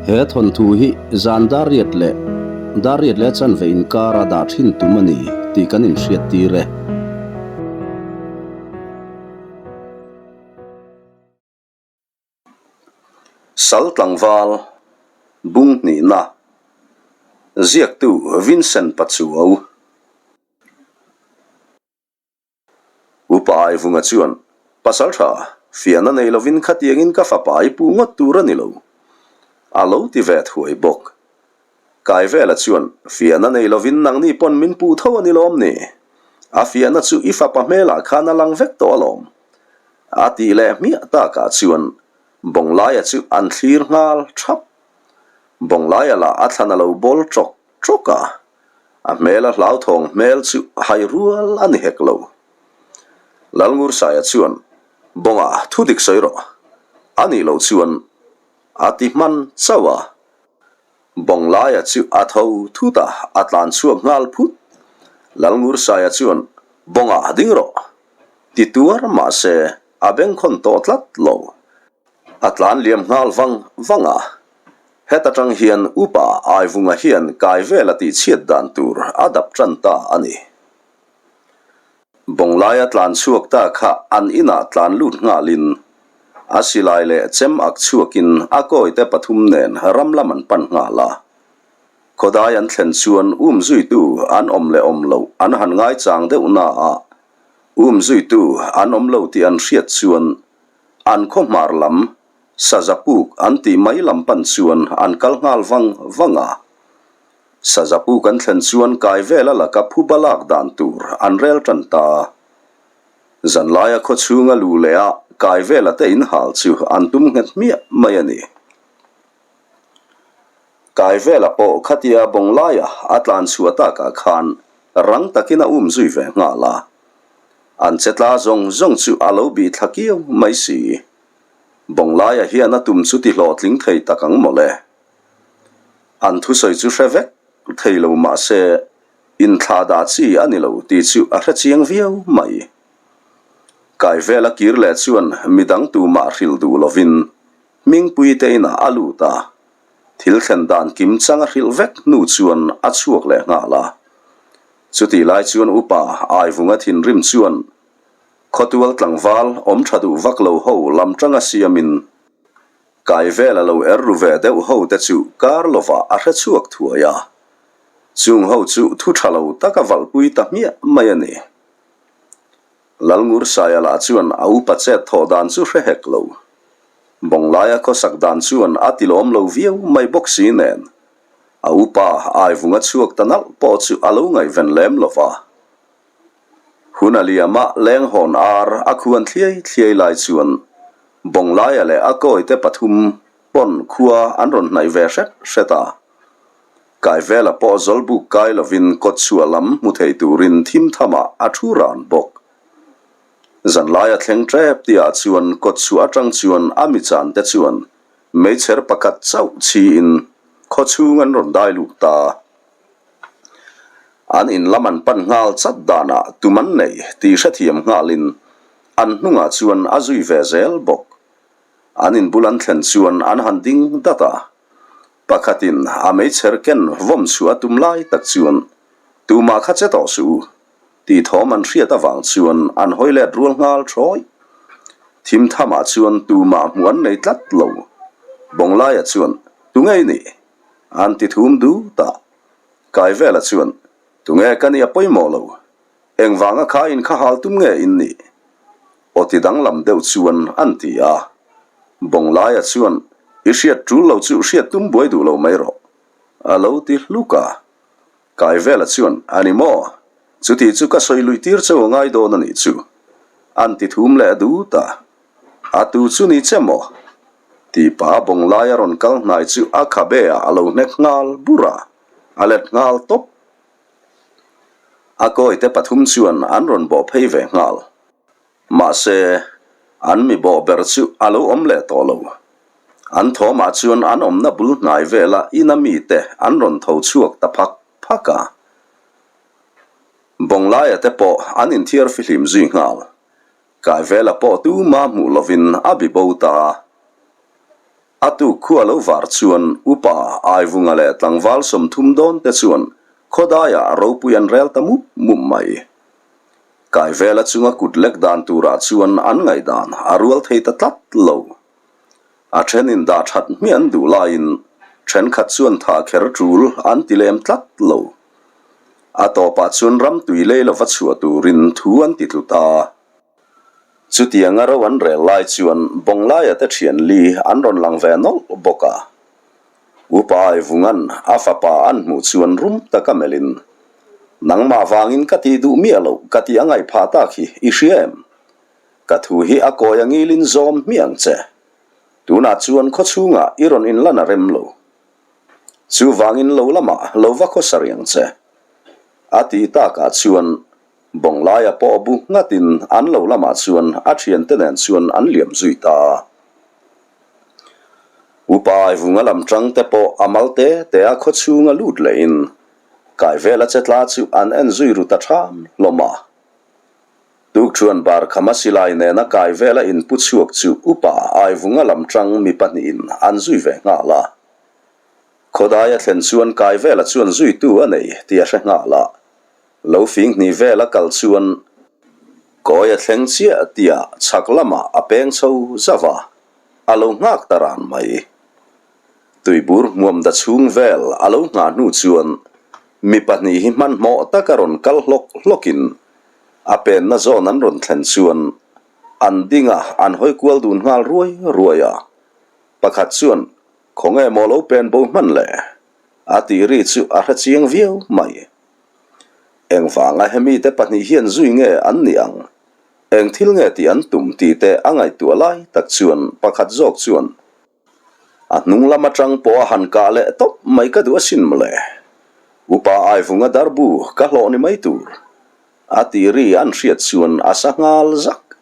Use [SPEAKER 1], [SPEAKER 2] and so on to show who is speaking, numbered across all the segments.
[SPEAKER 1] He thawnthu hi zan dar riat leh dar riat leh chanve inkara dah thin tum a ni tih kan inhriattir e. Sal tlangval bung hnihna ziaktu Vincent Pachuau. Upa Aivunga chuan, Pasal tha, fiahna nei lovin khatiangin ka fapa i puh ngawt tur a ni lo. A lo ti ve thuai bawk. Kaivela chuan, Fiahna nei lovin nangni pawn min puh tho a ni lawm ni? A fiahna chu i fapa hmelah khan a lang vek tawh alawm. A tih leh hmiah takah chuan Bawnglaia chu an thlir nghal thap. Bawnglaia lah a thlan a lo bawl ṭawk ṭawk a. A hmel a hlauthawng hmel chu hai rual a ni hek lo. Lalngursaia chuan, Bawnga, thu dik sawi rawh. A nih loh chuan a ti hman chauh a. Bawnglaia chu a tho thut a, a tlan chhuak nghal phut. Lalngursaia chuan, Bawnga, ding rawh. Ti tuar mah se a bengkhawn tawh tlat lo. A tlan liam nghal vang vang a, heta tang hian Upa Aivunga hian kai vel a tihchhiat dan tur a dap tan ta a ni. Bawnglaia tlan chhuak ta kha an inah tlan lut nghalin a silai leh chem ak chhuakin a kawite pathum nen ram lam an pan nghal a. Khawdai an thlen chuan um zuitu an awm leh awm loh an han ngaichang deuh naah um zuitu an awm lo tih an hriat chuan An khaw hmar lam, Saza puk an tih mai lam pan chuan an kal nghal vang vang a. Saza puk an thlen chuan kai vela laka phuba lak dan tur an rel tan ta. Zanlaia khaw chhunga lu leh a kai vela te inhal chu an tum nghet hmiah mai a ni. Kai vela pawh khatia bawnglaia a tlan chhuah takah khan rang takin a um zui ve nghal a. An che tla zawng zawng chu a lo bih thla kiau mai si. Bawnglaia hian a tum chu ti hlawhtling thei tak ang mawle. An thusawi chu hre vek thei lo mah se inthlah dah chi a ni lo tih chu a hre chiang viau mai. Kai vela kir leh chuan midang tumah hrilh duh lovin Hmingpui te inah a lut a, thil thlen dan kim chang a hrilh vek hnu chuan a chhuak leh nghal a. Chutih lai chuan upa Aivunga thinrim chuan khawtual tlangval awm tha duh vak lo ho lam tanga siamin kai vel a lo er ru ve deuh ho te chu kar lovah a hre chhuak thuai a. Chung ho chu thu tha lo tak a valhpui ta hmiah mai a ni. Lalngursaia lah chuan a upa chet thawh dan chu hre hek lo. Bawnglaia khawsak dan chuan a ti lawm lo viau mai bawk si nen, a upa Aivunga chhuak ta nalh pawh chu a lo ngaihven lem lo va. Hun a liama lenghawn ar a khuan thliai thliai lai chuan Bawnglaia leh a kawite pathum pawn khua an rawn hnaih ve hret hret a. Kaivela pawh zawlbuk kai lovin kawtchhuah lam hmu thei turin thim thamah a thu ran bawk. Zanlaia thleng tep tihah chuan kawtchhuah atang chuan a mi chan te chuan meichher pakhat chauh chhiin khawchhung an rawn dai lut ta. An in lam an pan nghal chat danah tum an nei tih hrethiam nghalin an hnungah chuan a zui ve zel bawk. An inbul an thlen chuan an han ding dat a. Pakhatin a meichher ken vawm chhuah a tum lai tak chuan tumah kha che tawh suh u tih thawm an hriat avang chuan an hawi let rual nghal thawi. Thim thamah chuan tumah hmuh an nei tlat lo. Bawnglaia chuan, Tunge i nih? An ti thum dut a. Kaivela chuan, Tunge ka nih a pawimawh lo. Engvanga kha in kha hal tum nge in nih? Aw ti danglam deuh chuan an ti a. Bawnglaia chuan, I hriat tul lo chu hriat tum buai duh lo mai rawh, a lo ti hluk a. Kaivela chuan, A ni maw? Chuti chu ka sawi luih tir cheu a ngai dawn a nih chu, an ti thum leh dut a. A tu chu ni che maw? Tih pa Bawnglaia rawn kal hnai chu a khabe ah a lo hnek nghal bur a, a let nghal tawp. A kawite pathum chuan an rawn bawh phei ve nghal. Mahse, an mi bawh ber chu a lo awm leh tawh lo. An thawmah chuan an awmna bul hnai vela ina mite an rawn tho chhuak ta phak phak a. Bawnglaia te pawh an inthiar fihlim zui nghal. Kaivela pawh tuma hmuh lovin a bi bo ta. A tuk khu a lo var chuan Upa Aivunga leh tlangval 30 dawn te chuan khawdaiah ropui an rel ta mup mup mai. Kaivela chunga kut lek dan turah chuan an ngaihdan a rual thei ta tlat lo. A thenin dah that hmiah an duh laiin thenkhat chuan thah kher tul an ti lem tlat lo. A tawpah chuan ram tui lei lova chhuah turin thu an ti tlu ta. Chutianga ro an rel lai chuan Bawnglaia te thian li an rawn lang ve nawlh bawk a. Upa Aivunga'n a fapa an hmuh chuan rum taka melhin, Nangmah vangin ka tih duh miah loh ka tih a ngaih phah tak hi i hria em? Ka thu hi a kawi a ngilin zawm hmiah ang che. Tunah chuan khawchhungah i rawn inlan a rem lo. Chuvangin lo lamah lo va khawsa riang che. A ti takah chuan Bawnglaia pawh bu nghatin an lo lamah chuan a thiante nen chuan an liam zui ta. Upa Aivunga lam tang te pawh a mal te te a khawchhunga lut lehin Kaivela che tla chu an en zui ru ta ṭham hlawm a. Tukṭhuan bar khama silai nena Kaivela inpu chhuak chu Upa Aivunga lam tang mi pahnihin an zui ve nghal a. Khawdaia thlen chuan Kaivela chuan zuitu a nei tih a hre nghal a. Lo fing hnih vel a kal chuan kawi a thleng chiah tihah chhak lamah a peng chho zauh a, a lo nghak ta ran mai. Tuibur hmuam da chhung vel a lo nghah hnu chuan mi pahnih hi hmanhmawh taka rawn kal hlawk hlawkin a penna zawn an rawn thlen chuan an ding a, an hawi kual dun nghal ruai ruai a. Pakhat chuan, Khawnge maw lo pen bo hman le? A tih ri chu a hre chiang viau mai. Engvanga hemi te pahnih hian zui nge an nih ang? Eng thil nge tih an tum tih te a ngaihtuah lai tak chuan pakhat zawk chuan a hnung lam atang pawh a han kah leh tawp mai ka duh asin mawle. Upa Aivunga darbu ka hlawh ni mai tur. A tih ri an hriat chuan a sa nghal zak.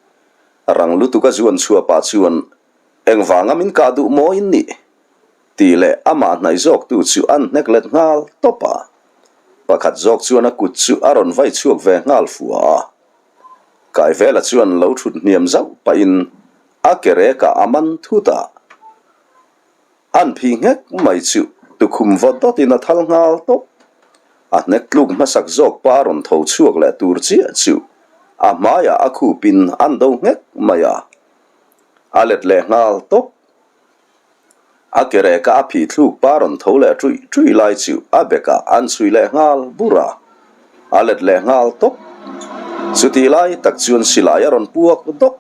[SPEAKER 1] Rang lutuk a zuan chhuah pah chuan engvanga min kah duh maw in nih? Tih leh amah hnaih zawktu chu an hnek let nghal tawp a. Pakhat zawk chuan a kut chu a rawn vai chhuak ve nghal fua a. Kaivela chuan lo thut hniam zauh pahin a ke rekah a man thut a. An phi nghek mai chu tukhum vawt dawtin a thal nghal tawp. A hnek tluk hmasak zawk pa a rawn tho chhuak leh tur chiah chu a hmaiah a khupin an do nghek mai a. A let leh nghal tawp. A ke reka a phih thluk pa rawn tho leh ṭuih ṭuih lai chu a bekah an chhui leh nghal bur a, a let leh nghal tawp. Chutih lai tak chuan silai a rawn puak dawk.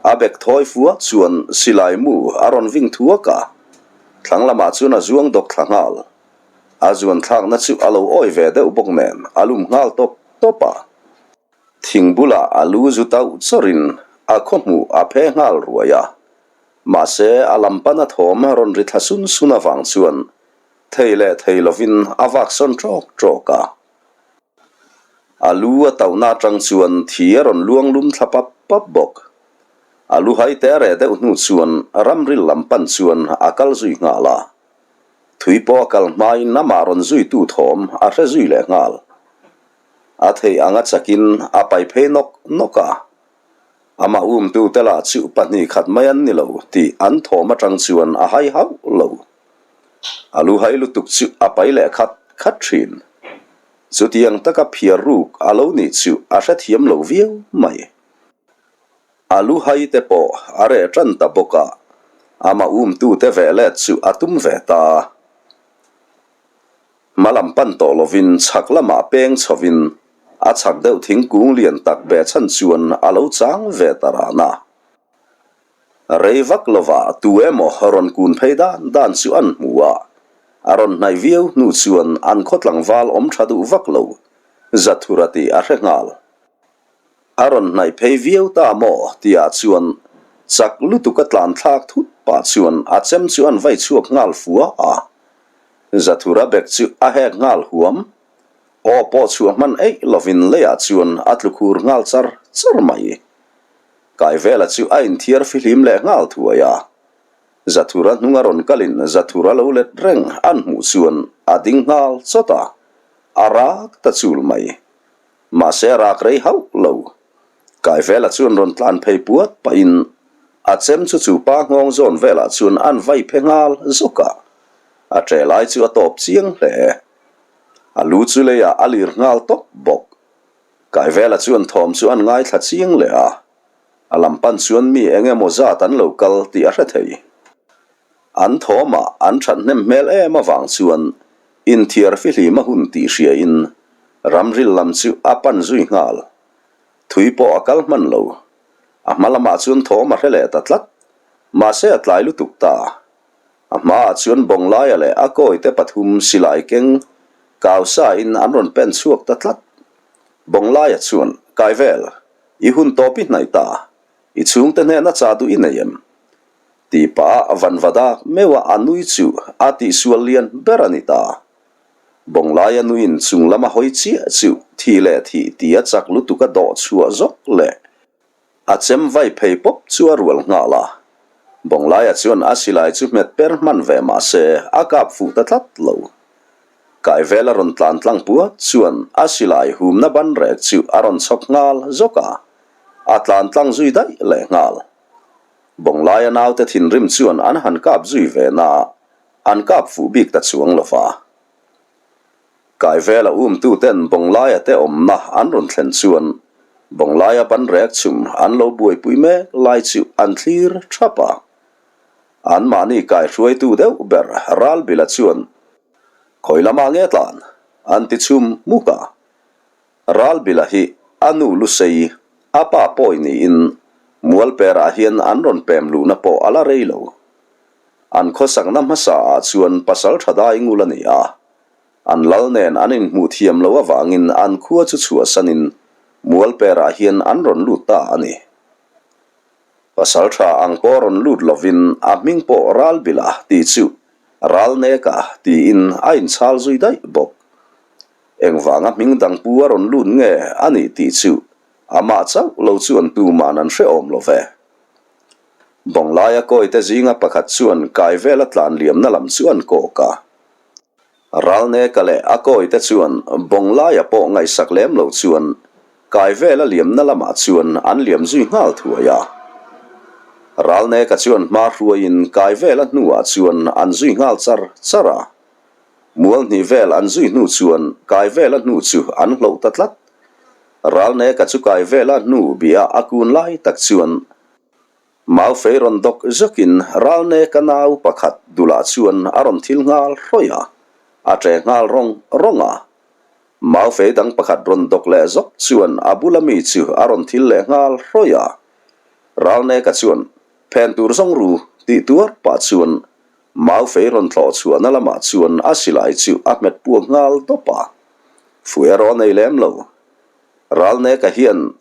[SPEAKER 1] A bek thawi fua chuan silai mu a rawn ving thuak a, thlang lamah chuan a zuang dawk thla nghal. A zuan thlakna chu a lo awi ve deuh bawk nen a lum nghal tawp tawp a. Thing bulah a lu zu tauh chawrin a khawhmuh a phe nghal ruai a. Mahse, a lam pana thawm a rawn ri thla sun sun avang chuan thei leh thei lovin a vak sawn ṭawk ṭawk a. A lu a tauhna atang chuan thi a rawn luang lum thla pap pap bawk. A lu hai te a reh deuh hnu chuan ramril lam pan chuan a kal zui nghal a. Thui pawh a kal hmain amah rawn zuitu thawm a hre zui leh nghal. A theih anga chakin a pai phei nawk nawk a. Amah umtute lah chu pahnih khat mai an ni lo tih an thawm atang chuan a hai hauh lo. A lu hai lutuk chu a pai leh khat khat thin. Chutiang taka phiar ruk a lo nih chu a hrethiam lo viau mai. A lu hai te pawh a reh tan ta bawk a, amah umtute veh let chu a tum ve ta. Hma lam pan tawh lovin chhak lamah peng chhovin a chhak deuh thingkung lian tak behchhan chuan a lo chang ve ta ran a. Rei vak lovah tu emaw rawn kun phei dan dan chu an hmu a, a rawn hnaih viau hnu chuan an khaw tlangval awm tha duh vak lo Zathura tih a hre nghal. A rawn hnaih phei viau ta maw tihah chuan chak lutuk a tlan thlak thut pah chuan a chem chu an vai chhuak nghal fua a. Zathura bek chu a hek nghal huam. Aw pawh chhuah hman eih lovin leiah chuan a tlu khur nghal char char mai. Kaivela chu a inthiar fihlim leh nghal thuai a. Zathura hnunga rawn kalin Zathura lo let reng an hmuh chuan a ding nghal chawt a, a rak ta chul mai. Mahse a rak rei hauh lo. Kaivela chuan rawn tlan phei puat pahin. A chem chu chu pa nghawng zawn velah chuan an vai phe nghal zawk a, a ṭe lai chu a tawp chiang hle. A lu chu leiah a lir nghal tawp bawk. Kaivela chuan thawm chu an ngaithla chiang leh a, a lam pan chuan mi eng emaw zat an lo kal tih a hre thei. An thawmah an that hnem hmel em avang chuan inthiar fihlim a hun tih hriain ramril lam chu a pan zui nghal. Thui pawh a kal hman lo. A hma lamah chuan thawm a hre leh ta tlat. Mahse a tlai lutuk ta. A hmaah chuan Bawnglaia leh a kawite pathum silai keng kau sa in an rawn pen chhuak ta tlat. Bawnglaia chuan, Kaivel, i hun tawp i hnaih ta. I chhungte hnena cha duh i nei em? Tih pah a van va dak meuh a a nui chu a tihsual lian ber a ni ta. Bawnglaia nuin chung lama hawi chiah chu thih leh thih tia chak lutuk a dawh chhuah zawk leh a chem vai phei pawp chu a rual nghal a. Bawnglaia chuan a silai chu hmet per hman ve mah se a kap fuh ta tlat lo. Kaivel a rawn tlan tlang puat chuan a silai humna ban rek chu a rawn chhawk nghal zawk a, a tlan tlang zui daih leh nghal. Bawnglaia naute thinrim chuan an han kap zui ve na a, an kap fuh bik ta chuang lo va. Kaivela umtuten Bawnglaia te awmna an rawn thlen chuan Bawnglaia ban rek chum an lo buaipui mek lai chu an thlir thap a. Anmahni kaihruaitu deuh ber Ralbila chuan, Khawi lamah nge tlan? an ti chhum hmuk a. Ralbila hi a nu Lusei, a pa pawi niin Mualperah hian an rawn pem luhna pawh a la rei lo. An khawsakna hmasa ah chuan pasal tha dai ngul a ni a, an lal nen an inhmuh thiam loh avangin an khua chu chhuahsanin Mualperah hian an rawn lut ta a ni. Pasal tha ang pawh rawn lut lovin a hming pawh Ralbila tih chu Ralneka tiin a inchhal zui daih bawk. Engvanga hming dang pu a rawn lut nge a nih tih chu amah chauh lo chuan tuman an hrehawm lo ve. Bawnglaia kawite zinga pakhat chuan kai vela tlan liamna lam chu an kawk a. Ralneka leh a kawite chuan Bawnglaia pawh ngaihsak lem lo chuan kai vela liamna lamah chuan an liam zui nghal thuai a. Ralneka chuan hma hruaiin kai vela hnuah chuan an zui nghal char char a. Mual hnih vel an zui hnu chuan kai vela hnu chu an hloh ta tlat. Ralneka chu kai vela hnu bia a kun lai tak chuan Mau fei rawn dawk zawkin Ralneka nau pakhat dulah chuan a rawn thil nghal hrawih a, a ṭe nghal rawng rawng a. Mau fei dang pakhat rawn dawk leh zawk chuan a bula mi chu a rawn thil leh nghal hrawih a. Ralneka chuan, Phen tur zawng ru, tih tuar pah chuan Mau fei rawn thlawh chhuahna lamah chuan a silai chu a hmet puak nghal dawp a. Fu erawh a nei lem lo. Ralneka hian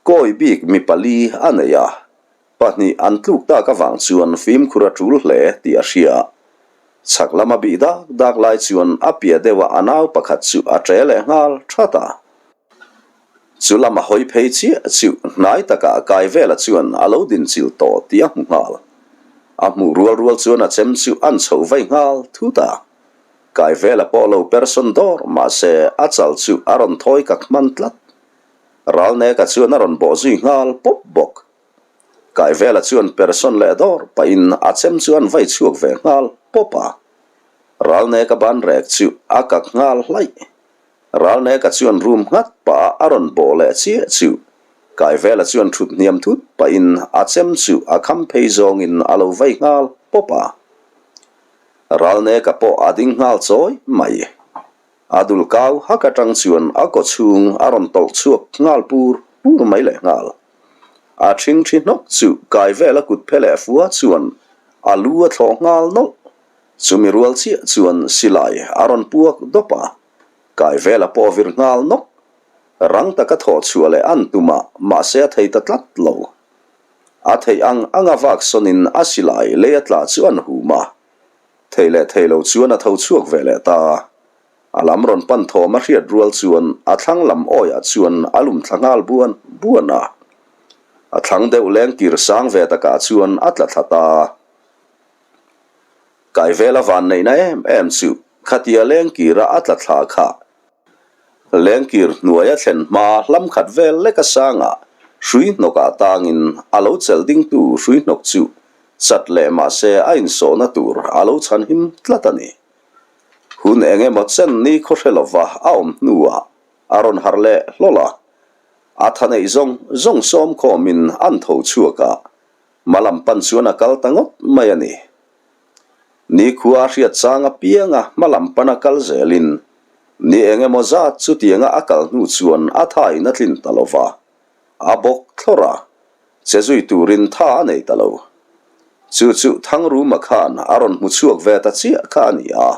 [SPEAKER 1] Kawi bik mi pali a nei a, pahnih an tluk tak avang chuan fimkhur a tul hle tih a hria. Chhak lama bih dak dak lai chuan a piah deuha a nau pakhat chu a ṭe leh nghal that a. Chu lama hawi phei chiah chu hnai takah kai vela chuan a lo dinchilh tawh tih a hmu nghal. A hmuh rual rual chuan a chem chu an chhoh vai nghal thut a. Kai vela pawh lo persawn dawr mahse a chal chu a rawn thawi kak hman tlat. Ralneka chuan a rawn bawh zui nghal pawp bawk. Kaivela chuan persawn leh dawr pahin a chem chu an vai chhuak ve nghal pawp a. Ralneka ban rek chu a kak nghal hlaih. Ralneka chuan room nghat pah a a rawn bawh leh chiah chu Kaivela chuan thut hniam thut pahin a chem chu a kham phei zawngin a lo vai nghal pawp a. Ralneka pawh a ding nghal chawi mai. A dul kau hak atang chuan a kaw chhung a rawn tawlh chhuak nghal pur pur mai leh nghal. A thingthi hnawk chu kai vela kut phe leh fua chuan a lu a thlawh nghal nawlh. Chumi rual chiah chuan silai a rawn puak dawp a, kai vela pawh a vir nghal nawk. Rang taka thawh chhuah leh an tum a, mahse a thei ta tlat lo. A theih ang anga vak sawnin a silai lei a tla chu an hum a. Thei leh thei lo chuan a tho chhuak ve leh ta. A lam rawn pan thawm a hriat rual chuan a thlang lam awiah chuan a lum thla nghal buan buan a. A thlang deuh leng kir sang ve takah chuan a tla thla ta. Kaivela van neihna em em chu khatia leng kira a tla thla kha. Lengkir hnuaia thlen hma hlam khat vel lek a sangah. Hrui hnawkah tangin a lo chelh dingtu hrui hnawk chu chat leh mahse a insawhna tur a lo chhanhim tlat a ni. Hun eng emaw chen ni khaw hre lova a awm hnuah a rawn harh leh hlawl a, a tha neih zawng zawng sawm khawmin an tho chhuak a, hma lam pan chuan a kal ta ngawt mai a ni. Nikhua a hriat chang apianga hma lam pana kal zelin ni eng emaw zat chutianga a kal hnu chuan a thain a tlin ta lo va, a bawk thlawrh a, che zui turin tha a nei ta lo. Chu chu Thangruma khan a rawn hmu chhuak ve ta chiah kha a ni a.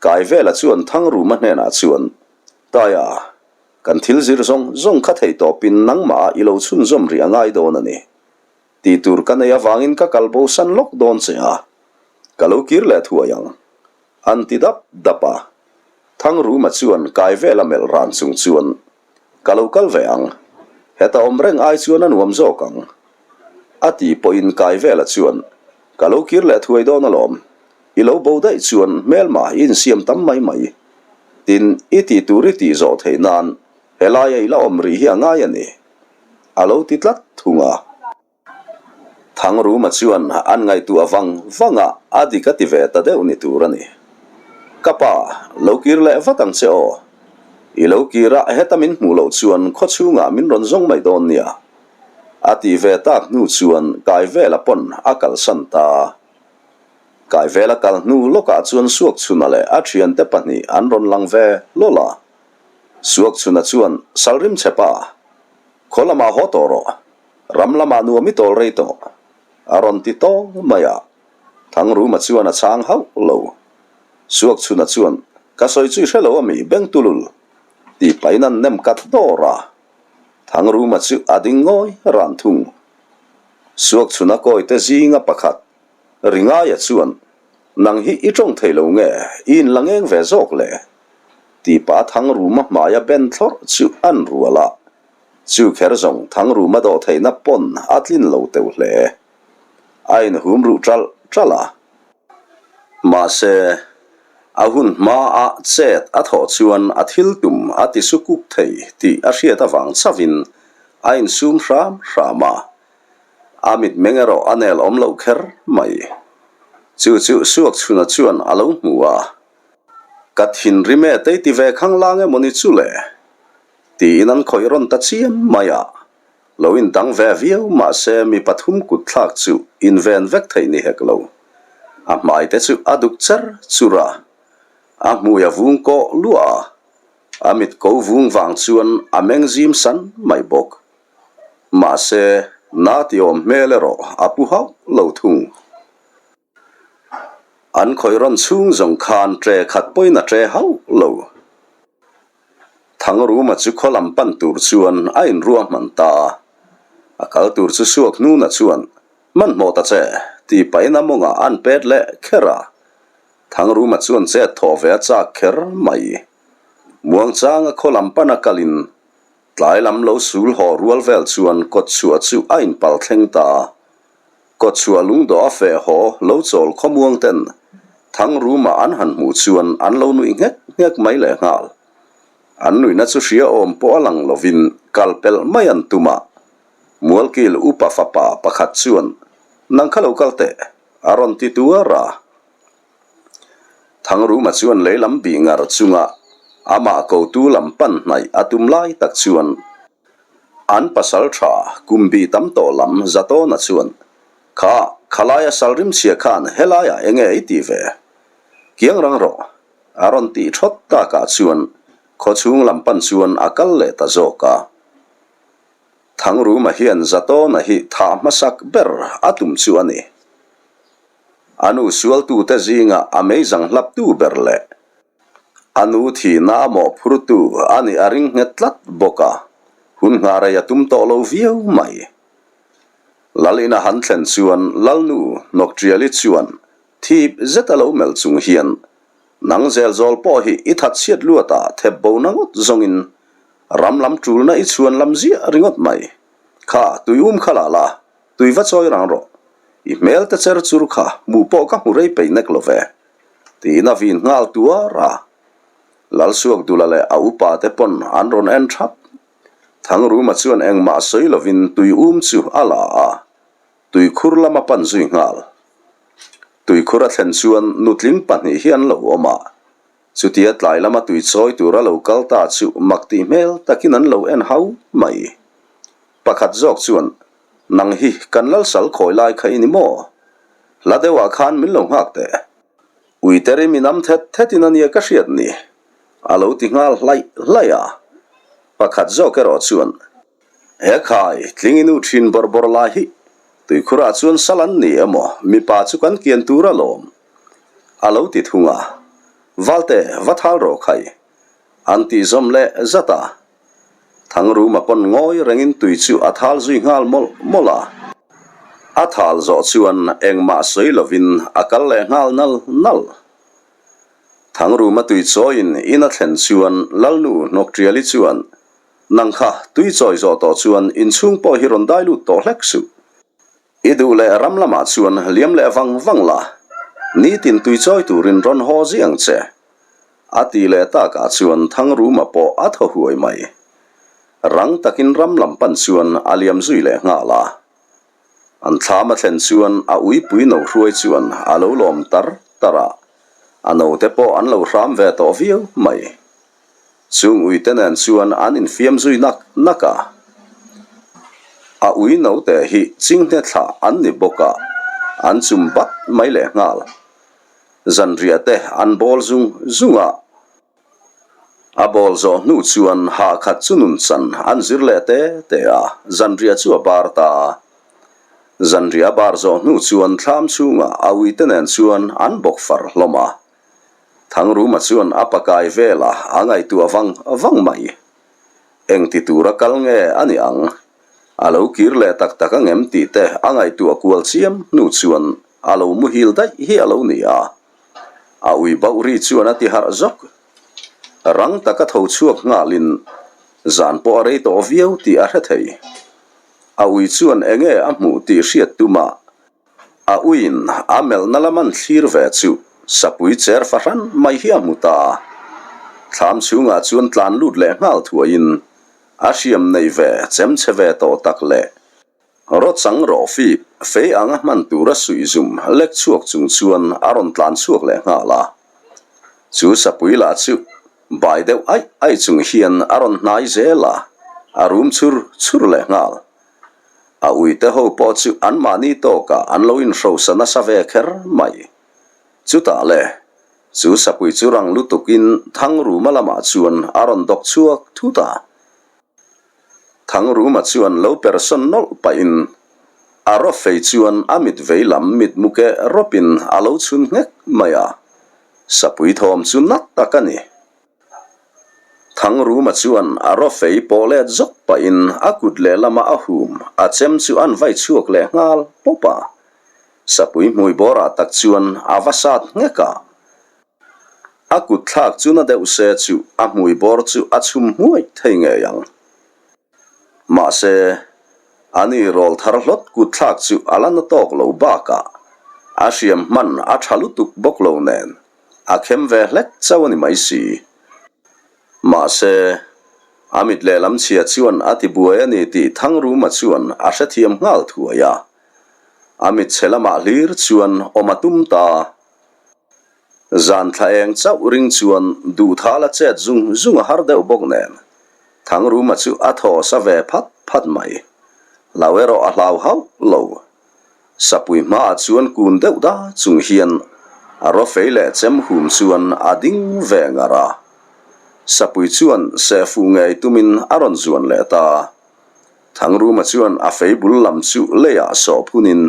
[SPEAKER 1] Kaivela chuan Thangruma hnenah chuan, Taia, kan thil zir zawng zawng kha thei tawpin nangmah ah i lo chhunzawm rih a ngai dawn a ni. Tih tur ka nei avangin ka kal bo san lawk dawn che a, ka lo kir leh thuai ang. An ti dap dap a. Thangruma chuan kai vela melh ran chung chuan, Ka lo kal ve ang. Heta awm reng ai chuan a nuam zawk ang. A ti pawhin kai vela chuan, Ka lo kir leh thuai dawn alawm. I lo bo daih chuan hmelma i insiam tam mai mai. Tin, i tih tur i tih zawh theih nan Helaia i la awm rih hi a ngai a ni, a lo ti tlat thung a. Thangruma chuan an ngaihtuah vang vang a, a dik a ti ve ta deuh ni tur a ni. Ka pa, lo kir leh vat ang che aw. I lo kir a, heta min hmuh loh chuan khaw chhungah min rawn zawng mai dawn nia. A tih ve tak hnu chuan Kaivela pawn a kalsan ta. Kaivela kal hnu lawkah chuan Suakchhuna leh a thiante pahnih an rawn lang ve lawlh a. Suakchhuna chuan, Salrim che pa, khaw lamah haw tawh rawh, ram lamah nuam i tawl rei tawh, a rawn ti tawng mai a. Thangruma chuan a chhang hauh lo. Suakchhuna chuan, Ka sawi chu i hre lo ami, Bengtulul? tih pahin an nem kat dawr a. Thangruma chu a ding ngawi ran thung. Suakchhuna kawite zinga pakhat, Ringaia chuan, Nang hi i tawng thei lo nge, i inla ngeng ve zawk le? Tipa Thangruma hmaia ben thlawrh chu an rual a, chu kher zawng Thangruma dawh theihna pawn a tlin lo teuh hle. A inhum ruh ṭalh ṭalh a. Mahse, a hun hmaah chet a thawh chuan a thil tum a ti su kuk thei tih a hriat avang chauhin a insum hram hram a. A mitmeng erawh a nel awm loh kher mai. Chu chu Suakchhuna chuan a lo hmu a, Ka thinrim e tei ti ve khang lang emaw ni chu le? Tiin an khawih rawn ta chiam mai a, lo indang ve viau mahse mi pathum kut thlak chu inven vek theih ni hek lo. A hmai te chu a duk cher chur a, a hmui a vung kawh luah a, a mit ko vung vang chuan a meng zim san mai bawk. Mahse, na ti awm hmel erawh a pu hauh lo thung. An khawih rawn chhung zawng khan ṭe khat pawhin a ṭe hauh lo. Thangruma chu khaw lam pan tur chuan a inruahman ta a. A kal tur chu suak hnuna chuan, Hmanhmawh ta che, tih pahin a mawngah an pet leh kher a. Thangruma chuan chet thawh ve a chak kher mai. Muangchanga khaw lam pana kalin Tlai lam lo sul haw rual vel chuan kawtchhuah chu a inpal thleng ta a. Kawtchhuah lungdawh a feh haw lo chawl khawmuang ten Thangruma an han hmuh chuan an lo nuih nghek nghek mai leh nghal. An nuihna chu hria awm pawh a lang lovin kal pelh mai an tum a. Mualkil upa fapa pakhat chuan, Nang kha lo kal teh, a rawn ti tuar a. Thangruma chuan lei lam bih ngar chunga amah kotu lam pan hnaih a tum lai tak chuan an pasal tha kum bih tam tawh lam Zatawna chuan, Kha, khalaia salrim chhia khan helaiah eng nge i tih ve? Kiang rang rawh, a rawn tih thawt takah chuan khawchhung lam pan chuan a kal leh ta zawk a. Thangruma hian Zatawna hi thah hmasak ber a tum chu a ni. A nu sualtute zinga a meizang hlaptu ber leh a nu thihna a mawhphurtu a nih a ring nghet tlat bawk a, hun nghah rei a tum tawh lo viau mai. Lal ina han thlen chuan Lalnu Hnawkṭiali chuan thip zet a lo melh chung hian, Nang zel zawl pawh hi i that chhiat luat a thep bo na ngawt zawngin ram lam ṭulna i chhuan lam ziah ringawt mai. Kha tui um kha la la, Tui va chawi rang rawh, i hmel te cher chur kha hmuh pawh ka hmu rei peih nek lo ve, tiin a vin nghal tuar a. Lalsuakdula leh a upa te pawn an rawn en thap. Thangruma chuan engmah sawi lovin tui um chu a la a, tuikhur lam a pan zui nghal. Tuikhur a thlen chuan nutling pahnih hi an lo awm a, chutia tlai lama tui chawi tura lo kal ta chu mak tih hmel takin an lo en hau mai. Pakhat zawk chuan, Nang hi kan lalsal khawi lai kha i ni maw? Hla deuhah khan min lo nghak teh. Uite rim in am thet thetin a nia ka hriat ni, a lo ti nghal hlaih hlaih a. Pakhat zawk erawh chuan, He khai, tling i nu thin bawrh bawrh lai hi, tuikhurah chuan sal an ni emaw, mipa chu kan kian tur alawm, a lo ti thung a. Valte, va thal rawh khai, an tih zawm leh zat a. Thangruma pawn ngawi rengin tui chu a thal zui nghal mawlh mawlh a. A thal zawh chuan engmah sawi lovin a kal leh nghal nal nal. Thangruma tui chawiin in a thlen chuan Lalnu Hnawkṭiali chuan, Nang kha, tui chawi zawh tawh chuan inchhung pawh hi rawn dai lut tawh hlek suh. I duh leh ram lamah chuan liam leh vang vang la, nitin tui chawi turin rawn haw ziang che. A ti leh takah chuan Thangruma pawh a thaw huai mai. Rang takin ram lam pan chuan a liam zui leh nghal a. An thlam a thlen chuan a uipui no hruai chuan a lo lawm tar tar a, a note pawh an lo hram ve tawh viau mai. Chung uite nen chuan an infiam zui nak nak a. A ui note hi chinghne thlah an ni bawk a, an chum bat mai leh nghal. Zanriah te an bawl zung zung a. A bawl zawh hnu chuan hah khat chu nun chan an zir leh te te a, zanriah chu a bar ta a. Zanriah a bar zawh hnu chuan thlam chhungah a uite nen chuan an bawk far hlawm a. Thangruma chuan a pakai vela a ngaihtuah vang vang mai. Engti tura kal nge a ni ang? A lo kir leh tak tak angem tih te a ngaihtuah kual chiam hnu chuan a lo muhil daih hi a lo ni a. A ui bauh ri chuan a ti harh zawk. Rang taka tho chhuak nghalin zan pawh a rei tawh viau tih a hre thei. A ui chuan enge a hmuh tih hriat tumah A uiin a melhna lam an thlir ve chu sapui cher fahran mai hi a hmu ta a. Thlam chhungah chuan tlan lut leh nghal thuaiin a hriam nei ve chem che ve tawh tak leh rawchang rawh fip fei anga hman tura suih zum lek chhuak chung chuan a rawn tlan chhuak leh nghal a. Chu sapui lah chu bai deuh aih aih chung hian a rawn hnai zel a, a rum chhur chhur leh nghal. A uite ho pawh chu anmahni tawkah an lo inhrosa nasa ve kher mai. Chutah le, chu sapui chu rang lutukin Thangruma lamah chuan a rawn dawk chhuak thut a. Thangruma chuan lo persawn nawlh pahin a rawp fei chuan a mit vei lam mitmu keh rawpin a lo chhun nghek mai a. Sapui thawm chu nat tak a ni. Thangruma chuan a rawfei pawh let zawk pahin a kut lehlama a hum a chem chu an vai chhuak leh nghal pawp a. Sapui hmui bawrah tak chuan a va sat nghek a. A kut thlak chu na deuh se chu a hmui bawr chu a chhum hmuai thei ngei ang. Mahse, ani rawl thar hlawt kut thlak chu a la na tawk lo bakah a hriam hman a tha lutuk bawk lo nen A khem ve hlek chauh a ni mai si. Mahse, a mit lehlam chhia chuan a ti buai a ni tih Thangruma chuan a hrethiam nghal thuai a. A mit chhe lamah hlir chuan awm a tum ta. Zan thla eng chauh ring chuan duhthala chet zung zung a har deuh bawk nen Thangruma chu a thaw sa ve phat phat mai. Hlau erawh a hlau hauh lo. Sapui hmaah chuan kun deuh da chung hian a rawfei leh chem hum chuan a ding ve ngar a. Sapui chuan sehfuh ngei tumin a rawn zuan leh ta. Thangruma chuan a fei bul lam chu leiah sawh phunin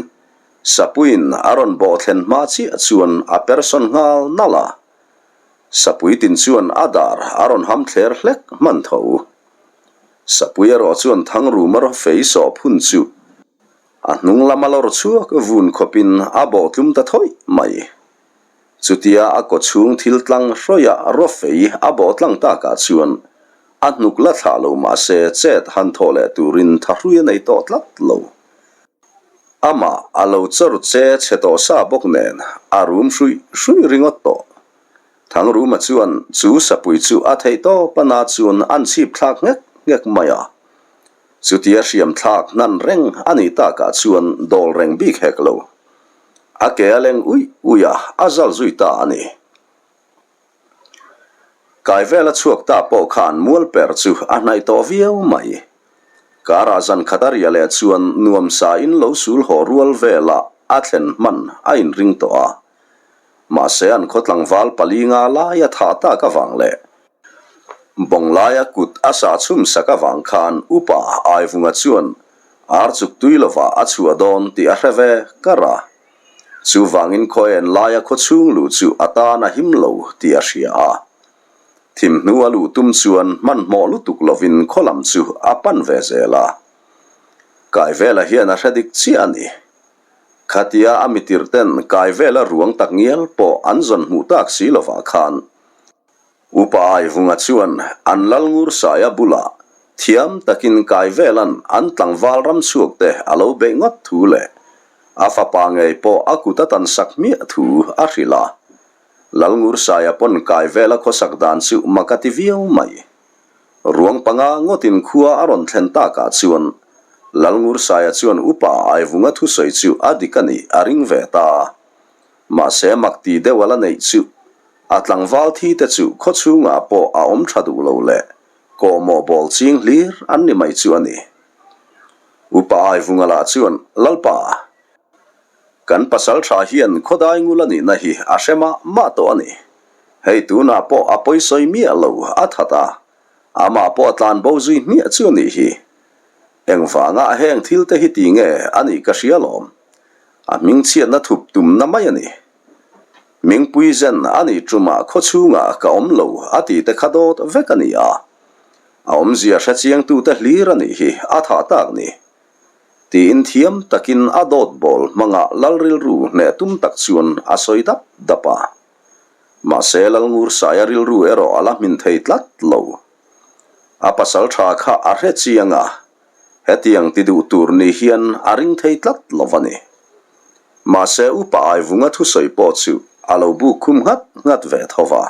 [SPEAKER 1] Sapuiin a rawn bawh thlen hma chiah chuan a persawn nghal nalh a. Sapui tin chuan a dar a rawn ham thler hlek hman tho. Sapui erawh chuan Thangruma rawfei sawh phun chu A hnung lama lawr chhuak vun khawpin a bawh tlum ta thawih mai. Chutia a kaw chhung thil tlang hrawih rawfei a bawh tlang takah chuan a hnuk la thlah lo mahse chet han thawh leh turin thahrui a nei tawh tlat lo. Amah a lo chawr che chhe tawh sa bawk nen a rum hruih hruih ringawt tawh. Thangruma chuan chu sapui chu a theih tawp a na chuan an chhip thlak nghek nghek mai a. Chutia hriam thlak hnan reng a nih takah chuan dawl reng bik hek lo. A ke a leng uih uih a, a zal zui ta a ni. Kai vela chhuak ta pawh khan mual per chu a hnaih tawh viau mai. Karah zan khat a riah leh chuan nuamsa in lo sul haw rual velah a thlen hman a inring tawh a. Mahse an khaw tlangval palinga laia thah tak avang leh Bawnglaia kut a sah chhum sak avang khan upa Aivunga chuan ar chuk tui lovah a chhuah dawn tih a hre ve kar a. Chuvangin khaw en laia khaw chhung luh chu a tan a him lo tih a hria a. Thim hnu a luh tum chuan hmanhmawh lutuk lovin khaw lam chu a pan ve zel a. Kaivela hian a hre dik chiah a ni. Khatia a mitirten Kaivela ruang tak ngial pawh an zawn hmuh tak si lovah khan Upa Aivunga chuan an lal ngur saia bulah thiam takin Kaivela'n an tlangval ram chhuakte a lo beih ngawt thu leh a fapa ngei pawh a kut a tan sak hmiah thu a hrilh a. Lalngursaia pawn Kaivela khawsak dan chu mak a ti viau mai. Ruang panga ngawtin khua a rawn thlen takah chuan Lalngursaia chuan Upa Aivunga thusawi chu a dik a nih a ring ve ta. Mahse mak ti deuh a la neih chu a tlangval thi te chu khaw chhungah pawh a awm tha duh lo leh kawhmawh bawl ching hlir an ni mai chu a ni. Upa Aivunga lah chuan Lalpa, Kan pasal tha hian khawdai ngul a nihna hi a hre mah mah tawh a ni. Hei tunah pawh a pawisawi miah lo a that a, amah pawh a tlan bo zui hmiah chu a nih hi. Engvanga heng thil te hi ti nge a nih ka hria lawm. A hmingchhiatna thup tumna mai a ni. Hmingpui zen a nih tumah khawchhungah ka awm lo a tih te kha dawt vek a ni a. A awmzia hrechiangtute hlir a nih hi a thah tak ni. Tiin thiam takin a dawt bawl hmanga lal rilru hneh tum tak chuan a sawi dap dap a. Mahse Lalngursaia rilru erawh a la hmin thei tlat lo. A pasal tha kha a hre chiang a, hetiang ti duh tur ni hian a ring thei tlat lo va ni. Mahse Upa Aivunga thusawi pawh chu a lo buk khum nghat nghat ve tho va.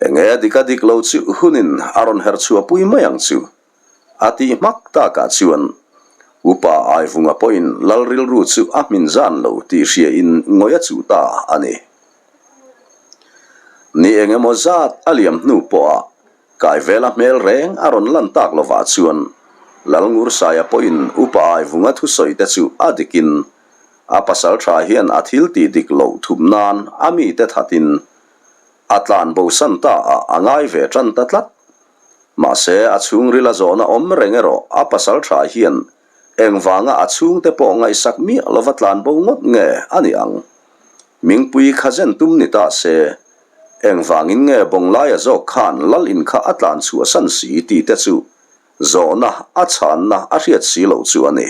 [SPEAKER 1] Enge a dik a dik lo chu hunin a rawn herh chhuahpui mai ang chu. A tih hmak takah chuan Upa Aivunga pawhin lal rilru chu a hmin zan lo tih hriain ngawih a chuh ta a ni. Ni eng emaw zat a liam hnu pawha Kaivela hmel reng a rawn lan tak lovah chuan Lalngursaia pawhin Upa Aivunga thusawi te chu a dikin a pasal tha hian a thil tih dik loh thup nan a mite thatin a tlan bosan ta ah a ngai ve tan ta tlat. Mahse, a chhungril a zawhna awm reng erawh a pasal tha hian engvanga a chhungte pawh ngaihsak miah lova tlan bo ngawt nge a ni ang? Mingpui kha zen tum ni ta se, engvangin nge Bawnglaia zawk khan lal in kha a tlan chhuahsan si tih te chu zawhna a chhanna a hriat si loh chu a ni.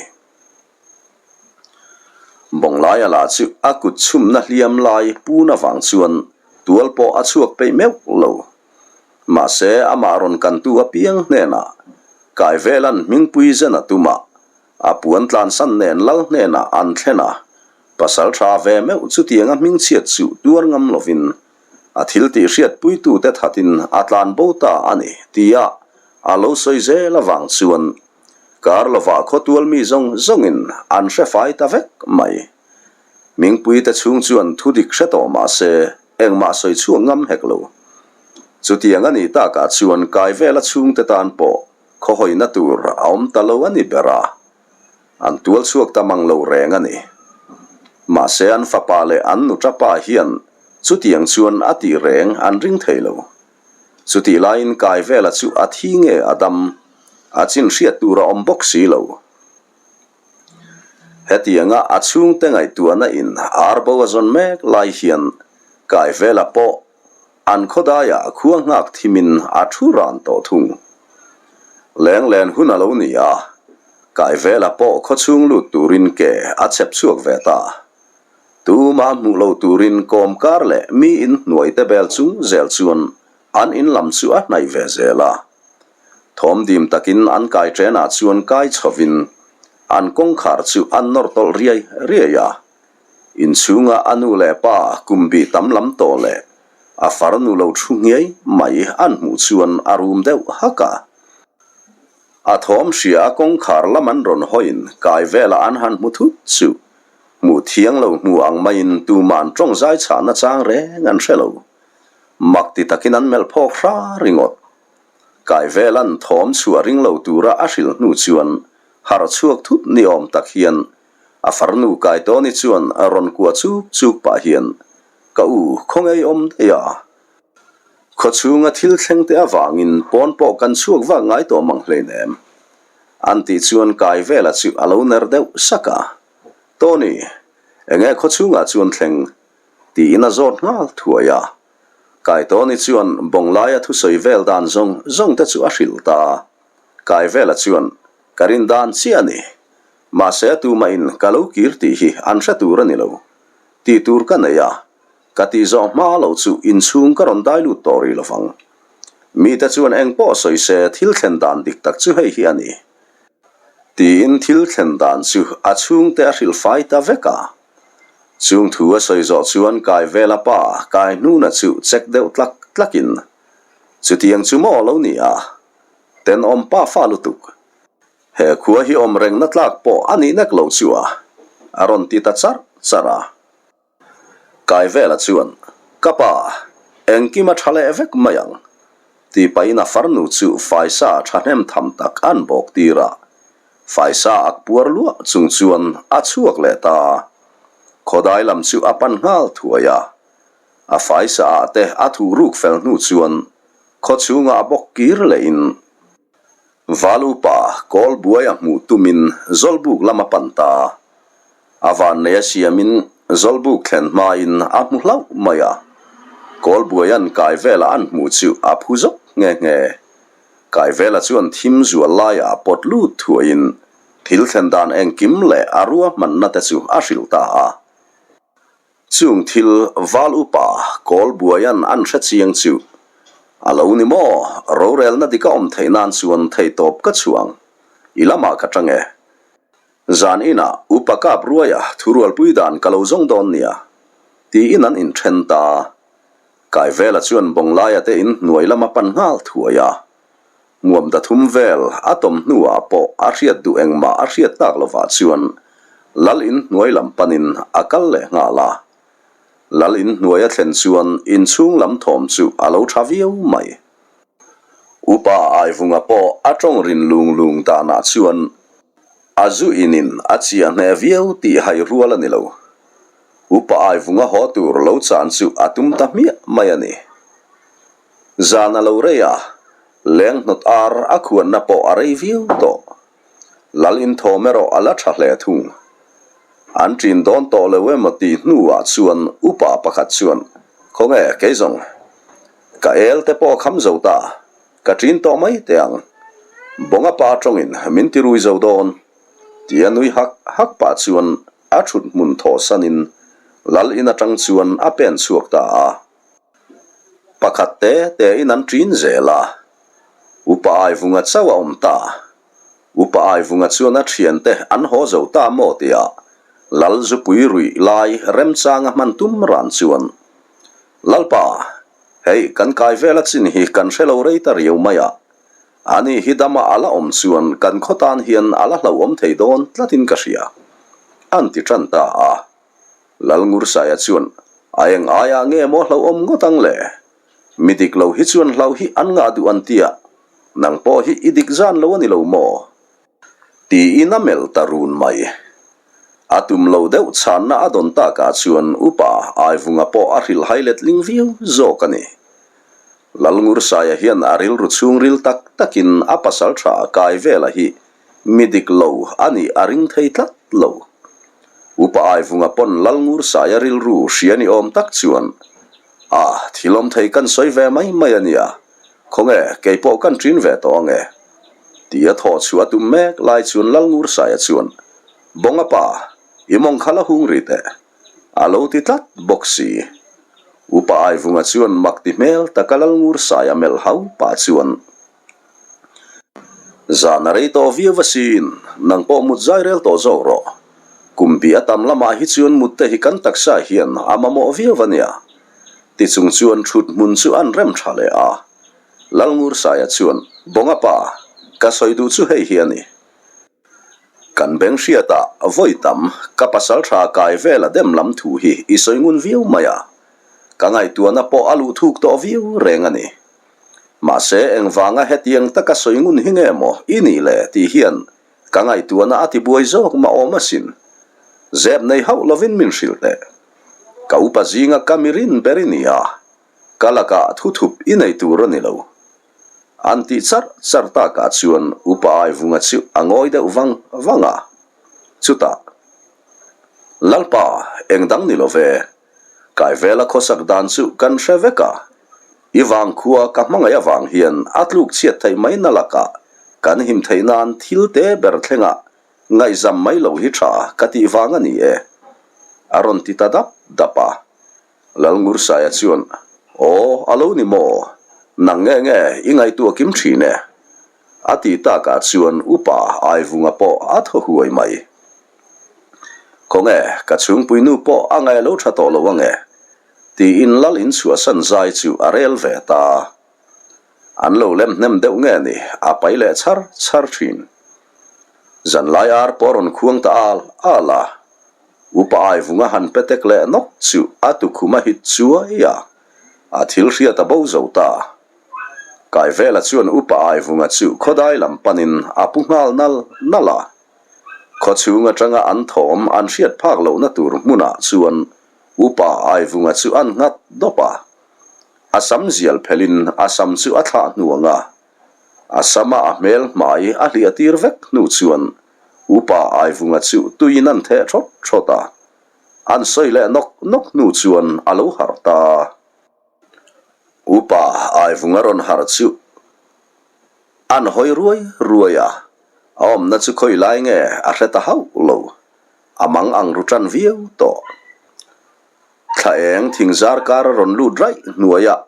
[SPEAKER 1] Bawnglaia lah chu a kut chhumna hliam lai pun avang chuan tual pawh a chhuak peih meuh lo. Mahse, amah rawn kantu apiang hnenah Kaivela'n hmingpui zen a tum a, a puan tlansan nen lal hnenah an thlen a, pasal tha ve meuh chutianga hmingchhiat chu tuar ngam lovin a thil tih hriatpuitute thatin a tlan bo ta a ni tia a lo sawi zel avang chuan Kar lovah khawtual mi zawng zawngin an hre fai ta vek mai. Mingpuite chhung chuan thu dik hre tawh mah se engmah sawi chhuak ngam hek lo. Chutiang a nih takah chuan Kaivela chhungte tan pawh khawhawina tur a awm ta lo a ni ber a, an tual chhuak ta mang lo reng a ni. Mahse an fapa leh an nuṭapa hian chutiang chuan a tih reng an ring thei lo. Chutih laiin Kaivela chu a thi nge a dam, a chin hriat tur a awm bawk si lo. Hetianga a chhungte ngaihtuahna in ar bo a zawn mek lai hian Kaivela pawh an khawdaiah khua nghak thimin a thu ran tawh thung. Lenglen hun a lo ni a, Kaivela pawh khawchhung lut turin ke a chep chhuak ve ta. Tumah hmuh lo turin kawmkar leh mi in hnuai te bel chung zel chuan an in lam chu a hnaih ve zel a. Thawm dim takin an kai ṭenah chuan kai chhovin an kawngkhar chu an nawr tawlh riai riai a. Inchhunga a nu leh pa kum bih tam lam tawh leh a farnu lo thu nghiai mai an hmuh chuan a rum deuh hak a. A thawm hria a kawngkhar lam an rawn hawiin kai velah an han hmu thut chu hmuh thiang lo hmu ang maiin tuma'n tawng zai chhahna chang reng an hre lo. Mak ti takin an melh phawk hra ringawt. Kai vela'n thawm chhuah ring lo tura a hrilh hnu chuan harh chhuak thut ni awm tak hian a farnu Kaitawni chuan rawn kuah chuk chuk pah hian, Ka u, khawnge i awm daih a? Khawchhunga thil thleng te avangin pawn pawh kan chhuak vak ngai tawh mang hleinem. An tih chuan kai vela chu a lo ner deuh sak a. Tony, enge khawchhungah chuan thleng? tiin a zawt nghal thuai a. Kai Tony chuan Bawnglaia thusawi vel dan zawng zawng te chu a hrilh ta a. Kai vela chuan, Ka rin dan chiah a ni. Mahse tumahin ka lo kir tih hi an hre tur a ni lo. Tih tur ka nei a. Ka tih zawh hma lo chu inchhung ka rawn dai lut tawh rih lovang. Mite chuan eng pawh sawi se thil thlen dan dik tak chu hei hi a ni. Tiin thil thlen dan chu a chhungte a hrilh fai ta vek a. Chung thu a sawi zawh chuan kai vela pa kai hnuna chu check deuh tlak tlakin, Chutiang chu maw lo ni a? Tenawm pa fa lutuk. He khua hi awm rengna tlak pawh a nih nek lo chu a, a rawn ti ta charh charh a. Kaivela chuan, Ka pa, engkim a tha leh vek mai ang, tih pahin a farnu chu faisa thahnem tham tak an bawk tir a. Faisa ak puar luah chung chuan a chhuak leh ta. Khawdai lam chu a pan nghal thuai a. A faisa ah te a thuh ruk fel hnu chuan khaw chhungah a bawk kir lehin, Val upa kawl buai a hmuh tumin Zawlbuk lam a pan ta. A vannei a siamin Zawlbuk thlen hmain a hmu hlauh mai a. Kawl buai an kai vela an hmuh chu a phu zawk nghe nghe. Kai vela chuan thim zual laiah pawt lut thuaiin thil thlen dan engkim leh a ruahmanna te chu a hrilh ta a. Chung thil val upa kawl buaian an hre chiang chu a lo ni maw? Rorelna dik a awm theih nan chuan theihtawp ka chhuang. I lamah ka tang e. Zan inah upa kap ruaia thurualpui dan ka lo zawng dawn nia, tiin an inthen ta. Kaivela chuan Bawnglaia te in hnuai lama pan nghal thuai a. Muam dathum vel a tawm hnuah pawh a hriat duh engmah a hriat tak lovah chuan Lal in hnuai lam panin a kal leh nghal a. Lal in hnuai a thlen chuan inchhung lam thawm chu a lo tha viau mai. Upa Aivunga pawh a tawng rin lung lung danah chuan a zu inin a chiah hneh viau tih hai rual a ni lo. Upa Aivunga haw tur lo chan chu a tum ta hmiah mai a ni. Zan a lo rei a, leng hnawt ar a khuanna pawh a rei viau tawh. Lal inthawm erawh a la tha hle thung. An ṭin dawn tawh lo emaw tih hnuah chuan upa pakhat chuan, Khawnge, kei zawng, ka el te pawh a kham zo ta, ka ṭin tawh mai teh ang. Bawnga pa ṭawngin min ti rui zo dawn, tia nui hak hak pah chuan a ṭhut hmun thawhsanin lal in aṭang chuan a pen chhuak ta a. Pakhat te te in an ṭin zel a, Upa Aivunga chauh a awm ta. Upa Aivunga chuan a ṭhiante an haw zo ta maw tia Lal Zupui ruih lai remchanga hman tum ran chuan, Lalpa, hei kan kai vel a chin hi kan hre lo rei ta riau mai a, ani hi dama a la awm chuan kan khaw tan hian a la hlauhawm thei dawn tlatin ka hria, an ti ṭan ta a. Lalngursaia chuan, A eng aiah nge maw hlauhawm ngawt ang le? Mi dik lo hi chuan hlauh hi an ngah duh an tia, nang pawh hi i dik zan lo a ni lo maw? Tiin a melh ta run mai. A tum lo deuh chhanna a dawn takah chuan upa Aivunga pawh a hrilh hai letling viau zawk a ni. Lalngursaia hian a rilru chhungril tak takin a pasal tha Kaivela hi Mi dik lo a nih a ring thei tlat lo. Upa Aivunga pawn Lalngursaia rilru hria ni awm tak chuan, A, thil awm thei kan sawi ve mai mai a nia, khawnge kei pawh kan ṭin ve tawh ange? Tia thawh chhuah a tum mek lai chuan Lalngursaia chuan, Bawnga pa, i mawng kha la hung ri teh. A lo ti tlat bawk si. Upa Aivunga chuan mak ti hmel taka Lalngursaia melh hau pah chuan, Zan a rei tawh viau asin, nang pawh mut zai rel tawh zawk rawh. Kum bih a tam lamah hi chuan mut te hi kan taksa hian a mamawh viau a nia. Ti chung chuan thut hmun chu an rem tha leh a. Lalngursaia chuan, Bawnga pa, Ka sawi duh chu hei hi a ni. Kan beng hriatah vawi tam ka pasal tha kai vel a dem lam thu hi i sawi ngun viau mai a, ka ngaihtuahna pawh a luh thuk tawh viau reng a ni. Mahse engvanga hetiang taka sawi ngun hi nge maw i nih le tih hian ka ngaihtuahna a tibuai zawk mah awm asin. Zep nei hauh lovin min hrilh teh. Ka upa zinga ka mi rin ber i ni a, ka lakah thuthup i nei tur a ni lo. An tih char char takah chuan Upa Aivunga chu a ngawi deuh vang vang a. Chutah, Lalpa, eng dang ni lo ve. Kaivela khawsak dan chu kan hre vek a. I vangkhua ka hmangaih avang hian a tluk chhiat theih mai na lakah kan him theih nan thil te ber thlengah ngaihzam mai lo hi tha ka tih vang a ni e, a rawn ti ta dap dap a. Lalngursaia chuan, Aw, a lo ni maw? Nang nge nge i ngaihtuah kim thin e? A ti takah chuan upa Aivunga pawh a thaw huai mai. Khawnge, ka chhungpui nu pawh a ngaih lo tha tawh lo ange? Tiin Lal inchhuahsan zai chu a rel ve ta. An lo lem hnem deuh nge ni, a pai leh chhar chhar thin. Zanlai ar pawh a rawn khuang ta al al a. Upa Aivunga han petek leh nawk chu a tukhum a hit chuai a, a thil hriat a bo zo ta. Kaivela chuan Upa Aivunga chu khawdai lam panin a pu nghal nal nal a. Khawchhung atanga an thawm an hriat phak lohna tur hmunah chuan Upa Aivunga chu an nghat dawp a. A sam zial phelin a sam chu a thlah hnuang a. A sama a hmel hmai a hliah tir vek hnu chuan Upa Aivunga chu tuiin an theh thawt thawt a, an sawi leh nawk nawk hnu chuan a lo harh ta. Upa Aivunga rawn harh chu an hawi ruai ruai a, a awmna chu khawi lai nge a hre ta hauh lo, a mang ang ru tan viau tawh. Thla eng thing zar kar a rawn lut raih hnuaiah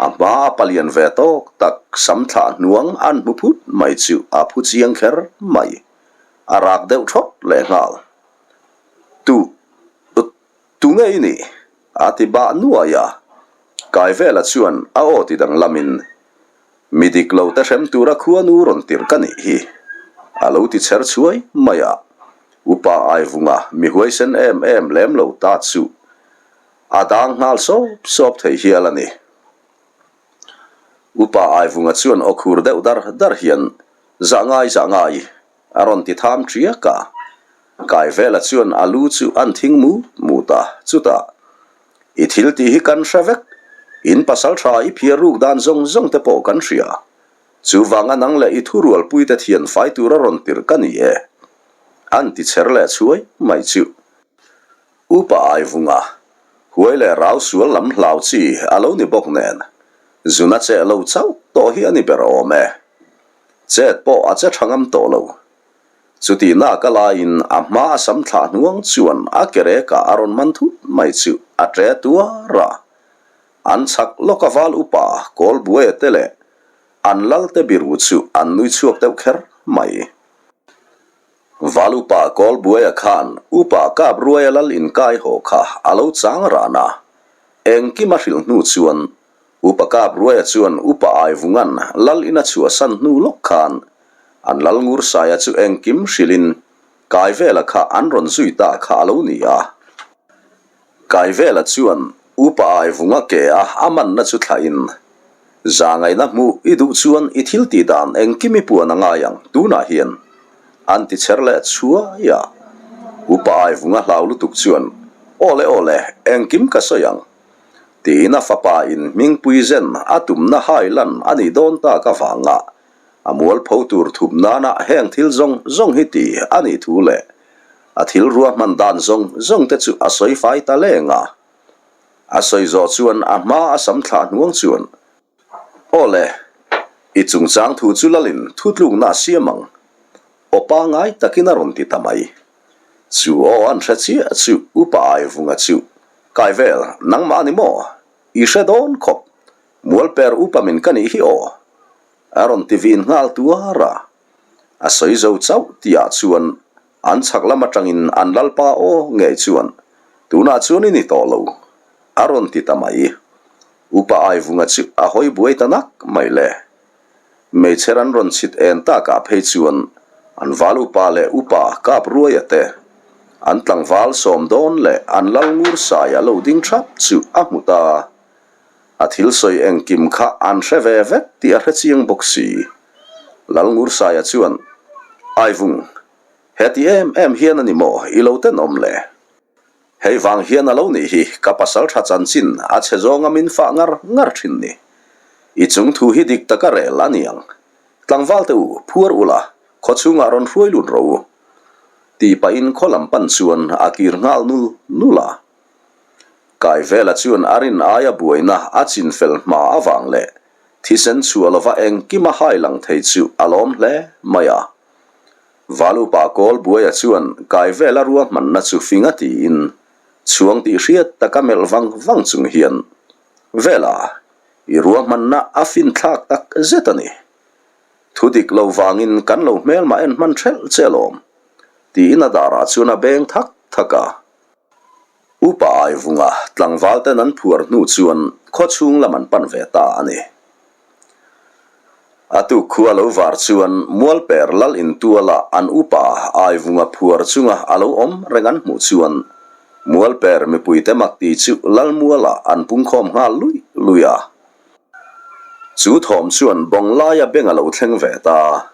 [SPEAKER 1] a hma a palian ve tawk tak sam thlah hnuang an hmu phut mai chu a phu chiang kher mai. A rak deuh thawt leh nghal. Tu, tu nge i nih? A ti bah nuai a. Kaivela chuan a aw ti danglamin Mi dik lo te hrem tura khuanu rawn tirh ka nih hi, a lo ti chher chhuai mai a. Upa Aivunga mi huaisen em em lem lo ta chu a dang nghal sawp sawp thei hial a ni. Upa Aivunga chuan aw khur deuh dar dar hian, Zah ngai, zah ngai, a rawn ti tham ṭiak a. Kaivela chuan a lu chu an thing mut mut a, chutah, I thil tih hi kan hre vek, in pasal tha i phiar ruk dan zawng zawng te pawh kan hria. Chuvanga nang leh i thurualpui te thian fai tura rawn tirh ka ni e. An ti chher leh chhuai mai chu. Upa Aivunga, huai leh rau sual lam hlau chi a lo ni bawk nen, zuna cheh lo chauh tawh hi a ni ber awm e. Chet pawh a che tha ngam tawh lo. Chuti nak a laiin a hma a sam thlah hnuang chuan a ke rekah a rawn man thut mai chu a ṭe tuar a. An chhak lawk a val upa Kawlbuaia te leh an lalte biru chu an nui chhuak deuh kher mai. Val upa Kawlbuaia khan upa Kapruaia lal inkai haw kha a lo chang ran a, engkim a hrilh hnu chuan Upa Kapruaia chuan Upa Aivungan lal in a chhuahsan hnu lawk khan an lal Ngursaia chu engkim hrilhin Kaivela kha an rawn zui ta kha a lo ni a. Kaivela chuan Upa Aivunga ke a a manna chu thlahin, Zangaihna hmuh i duh chuan i thil tih dan engkim i puan a ngai ang tunah hian an ti chher leh chhuai a. Upa Aivunga hlau lutuk chuan, Awle awle, engkim ka sawi ang. Tiin a fapa in hmingpui zen a tumna hai lan a nih dawn tak avanga a mualpho tur thup nana heng thil zawng zawng hi ti a nih thu leh a thil ruahman dan zawng zawng te chu a sawi fai ta leng a. A sawi zawh chuan a hma a sam thlah hnuang chuan, Aw le, i chungchang thu chu lalin thutlukna a siam ang, aw pangai takin a rawn ti ta mai. Chu aw an hre chiah chu Upa Aivunga chu kai vel nangmah a ni maw? I hre dawn khawp, Mualper upa min ka nih hi aw! A rawn ti vin nghal tuar a. A sawi zo chauh tihah chuan an chhak lam atangin an lalpa aw ngei chuan tunah chuan i ni tawh lo a rawn ti ta mai. Upa Aivunga chu a hawi buai ta nak mai le. Meichher an rawn chhit en takah phei chuan an val upa leh upa kap ruaia te, an tlangval sawm dawn leh an lal ngur saia lo ding thap chu a hmu ta. A thil sawi engkim kha an hre ve vek tih a hre chiang bawk si. Lal ngur saia chuan, Aivung, heti em em hian a ni maw i lo tenawm le? Hei vang hian a lo nih hi ka pasal tha chanchin a chhe zawnga min fah ngar ngar thin ni. I chung thu hi dik taka rel a ni ang. Tlangval te u, phuar ula, khaw chhungah rawn hruai lut rawh u. Tih pahin khaw lam pan chuan a kir nghal nul nul a. Kaivela chuan a rin aia buaina a chin fel hma avang leh thisen chhuah lova engkim a hai lang thei chu a lawm hle mai a. Valupa kawl buaia chuan kai vela ruahmanna chu fing a tiin chhuang tih hriat taka melh vang vang chung hian, Vela, i ruahmanna a fin thlak tak zet a ni. Thu dik lo vangin kan lo hmelmah en hman ṭhelh che alawm, tiin a darah chuan a beng thak thak a. Upa Aivunga tlangval ten an phuar hnu chuan khaw chhung lam an pan ve ta a ni. A tuk khu a lo var chuan Mualper lal intuala an upa Aivunga phuar chunga a lo awm reng an hmuh chuan Mualper mipuite mak ti chu Lalmuala an pungkhawm nghal luih luih a. Chu thawm chuan Bawnglaia beng a lo thleng ve ta.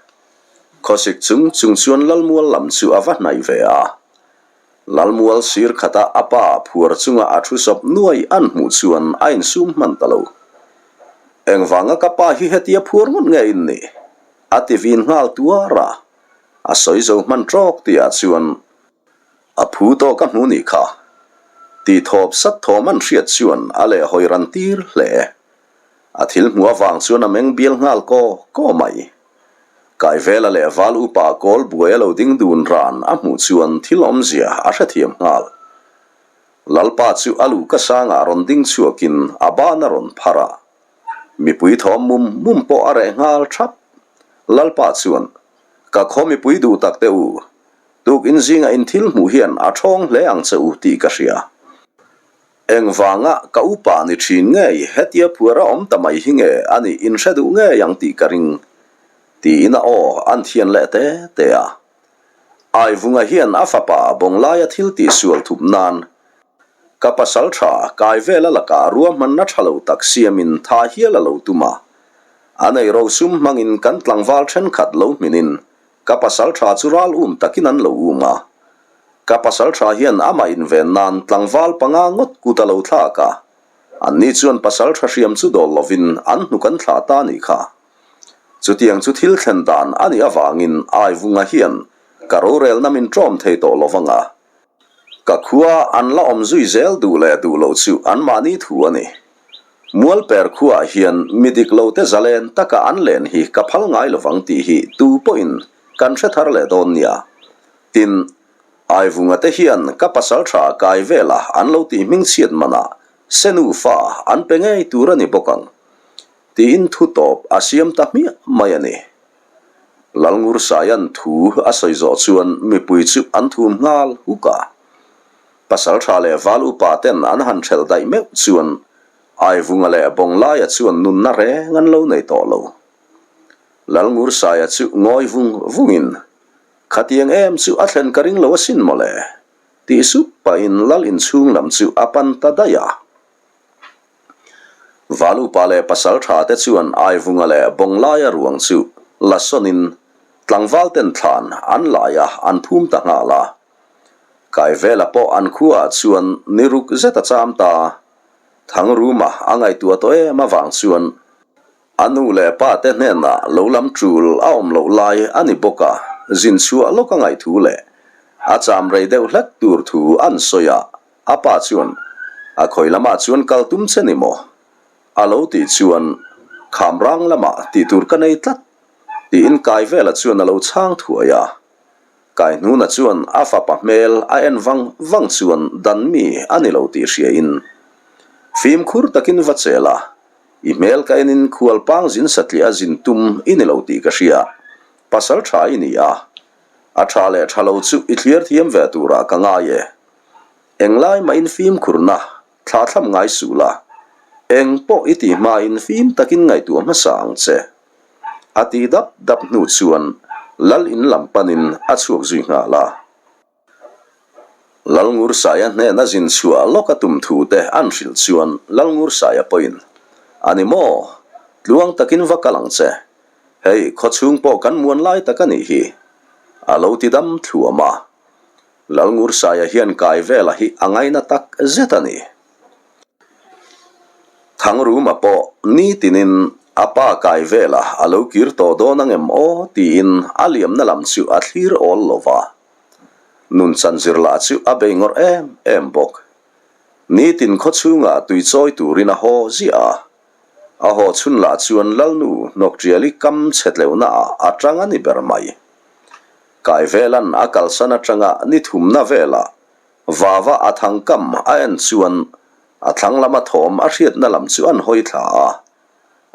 [SPEAKER 1] Khawsik chung chung chuan Lalmual lam chu a va hnaih ve a. Lalmual sir khata a pa phuar chunga a thu sawp nuai an hmuh chuan a insum hman ta lo. Engvanga ka pa hi hetia phuar ngawt nge in nih? A ti vin nghal tuar a. A sawi zo hman tawk tihah chuan a phu tawk a hmu nih kha. Tih thawp sat thawm an hriat chuan a leh hawi ran tir hle. A thil hmuh avang chuan a meng bial nghal kaw kaw mai. Kaivela leh Val upa kawl buai a lo ding dun ran a hmuh chuan thil awmzia a hrethiam nghal. Lalpa chu a luhka sangah rawn ding chhuakin a ban a rawn phar a. Mipui thawm mum mum pawh a reh nghal thap. Lalpa chuan, Ka khaw mipui duh tak teh u, tukin zingah in thil hmuh hian a thawng hle ang che u tih ka hria. Engvanga ka upa ni thin ngei hetia phuar a awm ta mai hi nge a nih in hre duh ngei ang tih ka ring, tiin a aw an thian leh te te a. Aivunga hian a fapa Bawnglaia thil tih sual thup nan ka pasal tha kai vel a lakah ruahmanna tha lo tak siamin tha hial a lo tum a. A nei rosum hmangin kan tlangval thenkhat lo hminin Ka pasal tha chu ral um takin an lo um a. Ka pasal tha hian amah inven nan tlangval panga ngawt kut a lo thlak a. Anni chuan pasal tha hriam chu dawl lovin an hnuk an thlah ta nih kha. Chutiang chu thil thlen dan a nih avangin Aivunga hian ka rorelna min ṭawm thei tawh lo vang a. Ka khua an la awm zui zel duh leh duh loh chu anmahni thu a ni. Mualper khuaah hian mi dik lote zalen taka an len hi ka phal ngai lovang tih hi tu pawhin kan hre thar leh dawn nia. Tin, Aivunga te hian ka pasal tha kai vela an lo tih hmingchhiat manah Senu fa an pe ngei tur a ni bawk ang tiin thu tawp a siam ta hmiah mai a ni. Lalngursaia'n thu a sawi zawh chuan mipui chu an thum nghal huk a. Pasal tha leh val upa ten an han hrelh daih meuh chuan Aivunga leh Bawnglaia chuan nunna reng an lo nei tawh lo. Lalngursaia chu ngawi vung vungin, Khatiang em chu a thlen ka ring lo asin mawle, tih sup pahin lal inchhung lam chu a pan ta daih a. Val upa leh pasal tha te chuan Aivunga leh Bawnglaia ruang chu la sawnin tlangval ten thlan an lai a an phum ta nghal a. Kaivela pawh an khuaah chuan ni ruk zet a cham ta. Thangruma a ngaihtuah tawh em avang chuan a nu leh pa te hnenah lo lam tul a awm loh lai a ni bawk a, zin chhuah lawk a ngaih thu leh a cham rei deuh hlek tur thu an sawi a, a pa chuan a khawi lamah chuan kal tum che ni maw? A lo tih chuan Khamrang lamah tih tur ka nei tlat tiin Kaivela chuan a lo chhang thuai a. Kaihnuna chuan a fapa hmel a en vang vang chuan dan mi a ni lo tih hriain fimkhur takin va chel a, I hmel ka enin khualpang zin satliah a zin tum i ni lo tih ka hria, pasal tha i ni a, a tha leh tha lo chu i thliar thiam ve turah ka ngai e. Englai mahin fimkhurna thla thlam ngai suh la, eng pawh i tih hmain fim takin ngaihtuah hmasa ang che. A tih dap dap hnu chuan Lal in lam panin a chhuak zui nghal a. Lalngursaia hnena zin chhuah lawk a tum thu te an hrilh chuan Lalngursaia pawhin, A ni maw? Tluang takin va kal ang che. Hei, khawchhung pawh kan muan lai tak a nih hi. A lo ti dam thluam a. Lalngursaia hian kai vela hi a ngaina tak zet a ni. Thangruma pawh nitinin a pa kai vela a lo kir tawh dawn angem aw tiin a liamna lam chu a thlir awl lo va. Nun chanzir lah chu a bei ngawrh em em bawk. Nitin khawchhungah tui chawi turin a haw ziah a. A haw chhun lah chuan Lalnu Hnawkṭiali kam chhe tleuhnaah a tang a ni ber mai. Kaivelan a kalsan atanga ni thumna velah Vava a thangkam a en chuan a thlang lama thawm a hriatna lam chu an hawi thla a.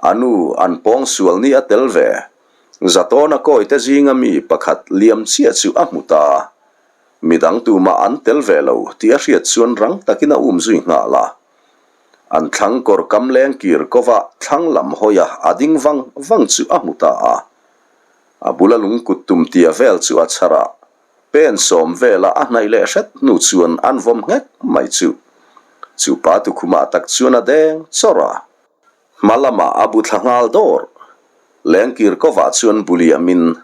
[SPEAKER 1] A nu an pawng sual ni a tel ve. Zatawna kawite zinga mi pakhat liam chiah chu a hmu ta. Midang tumah an tel ve lo tih a hriat chuan rang takin a um zui nghal a. An thlang kawr kam leng kir kova thlang lam hawia a ding vang vang chu a hmu ta a. A bula lungkut tum tia vel chu a chhar a. Pen sawm vela a hnaih leh hret hnu chuan an vawm nghek mai chu. Chu pa tukhumah tak chuan a deng chawrh a. Hma lamah a bu thla nghal dawr. Lengkir kovah chuan bu liamin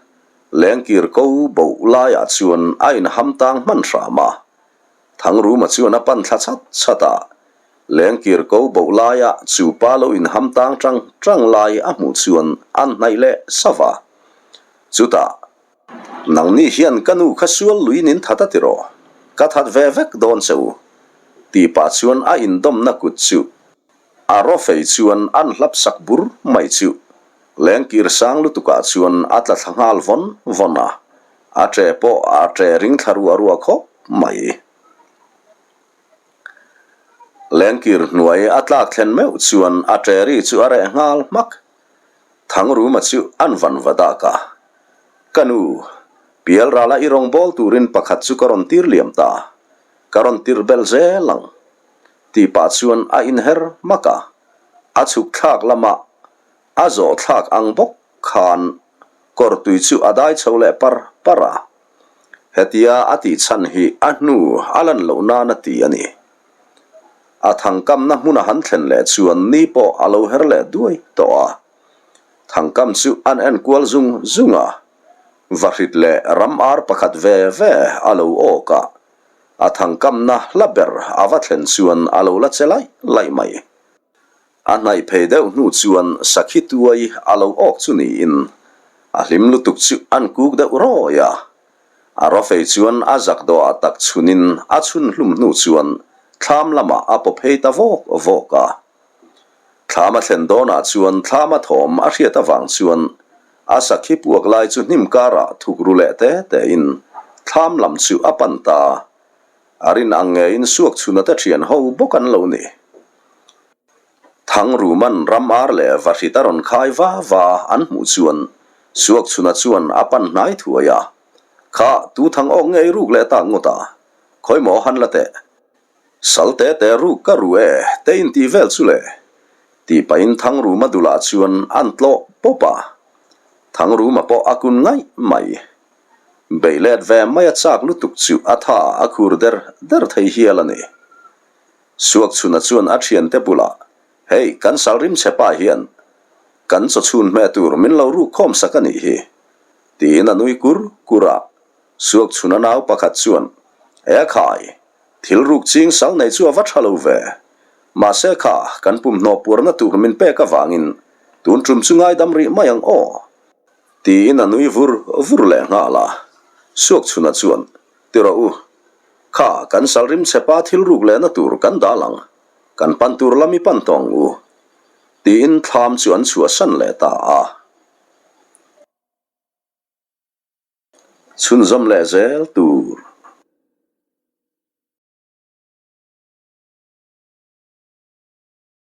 [SPEAKER 1] lengkir ko boh laiah chuan a inham tang hman hram a. Thangruma chuan a pan thla chat chat a. Lengkir ko boh laia chu pa lo inham tang tang tang lai a hmuh chuan an hnaih leh sava. Chutah Nangni hian ka nu kha sual luiin in that a ti rawh, ka that ve vek dawn che u, tih pah chuan a indawmna kut chu a rawfei chuan an hlap sak bur mai chu lengkir sang lutukah chuan a tla thla nghal vawn vawn a, a ṭe pawh a ṭe ring thla ruah ruah khawp mai. Lengkir hnuai a tlak thlen meuh chuan a ṭe ri chu a reh nghal hmak. Thangruma chu an van va dak a, Ka nu, Pialrala i rawn bawl turin pakhat chu ka rawn tir liam ta, ka rawn tir belh zel ang, tih pah chuan a inher hmak a, a chhuk thlak lamah a zawh thlak ang bawk khan kawr tui chu a dai chho leh par par a. Hetia a tih chhan hi a hnu a lan loh nan a ti a ni. A thangkamna hmuna han thlen leh chuan ni pawh a lo her leh duai tawh a. Thangkam chu an en kual zung zung a, vahrit leh ram ar pakhat ve ve a lo awk a, a thangkamna hla ber a va thlen chuan a lo la che laih laih mai. A hnaih phei deuh hnu chuan sakhi tuai a lo awk chu niin a hlim lutuk chu an kuk deuh rawi a. A rawfei chuan a zak dawhah tak chhunin a chhun hlum hnu chuan thlam lamah a paw phei ta vawk vawk a. Thlam a thlen dawnah chuan thlam a thawm a hriat avang chuan a sakhi puak lai chu hnim karah thuk ru leh te tein thlam lam chu a pan ta. A rin ang ngeiin suak chhuna te thian ho bawk an lo ni. Thangruman ram ar leh vahrit a rawn khai va va an hmuh chuan suak chhuna chuan a pan hnai thuai a, Kha, tu thang awk ngei ruk leh tak ngawt a, khawi maw han la teh. Sal te te ruk ka ru e, te in tih vel chu le. Tih pahin Thangruma dulah chuan an tlawh pawp a. Thangruma pawh a kun ngaih mai. Beih let ve mai a chak lutuk chu a tha a khur der der thei hial a ni. Suakchhuna chuan a thiante bulah, Hei, kan sal rim che pa hian kan chawchhun hmeh tur min lo ruk khawm sak a nih hi, tiin a nui kur kur a. Suakchhuna nau pakhat chuan, E khai, thil ruk ching sal nei chu a va tha lo ve. Mahse kha, kan pumhnaw puarna tur min pek avangin tun tum chu ngaidam rih mai ang aw, tiin a nui vur vur leh nghal a. Suakchhuna chuan, Ti rawh u, kha kan sal rim chhepa thil ruk lehna tur kan dal ang, kan pan tur lam i pan tawh ang u, tiin thlam chu an chhuahsan leh ta a. Chhunzawm leh zel tur.